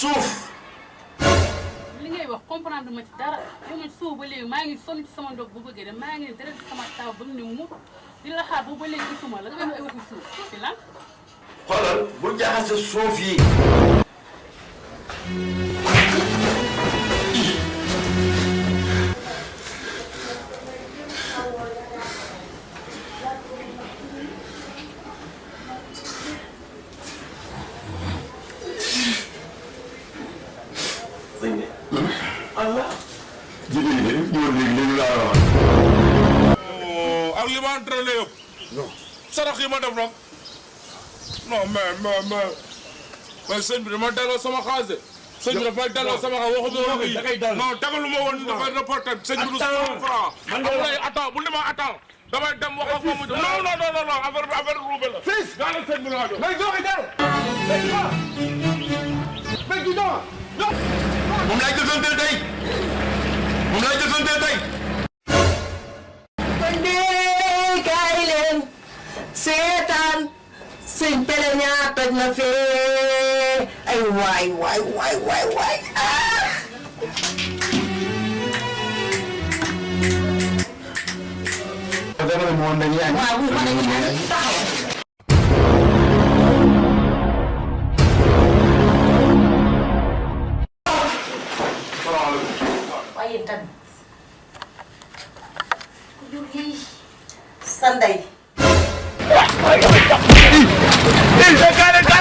suuf li ngay wax comprendre ma ci dara yow man suuf ba léegi maa ngi sonn ci sama ndog bu bëggee de maa ngi dara ci sama taw ba mu ne mu di la xaar bu ba léegi gisuma la nga wax ay waxu suuf ci lan xoolal bul jaxase suuf yi Allah jigéen ñi de ñëw léegi laa wax. ak li ma entraîné yëpp. sarax yi ma def nag. non mais sëñ bi dama delloo sama xaalis de. sëñ bi dafay delloo sama xaalis waxuma woon da ngay dal non dagalu ma woon dafay reporté sëñ bi du 100 francs. man de lay attends bu ne ma attends damay dem wax ak moom. non affaire ruube la. fils gaa la sëñ bi laa jox. mais doo koy dal. mais du doon. moom laay jëfandikoo tey moom laay jëfandikoo tey. kon de kaay leen seetaan sëñ Pele ñaar toj na fee ay waay ah. waaw bu ma dañuy añ taxaw. waaye tamit ku jur gi sa ndey. Kaale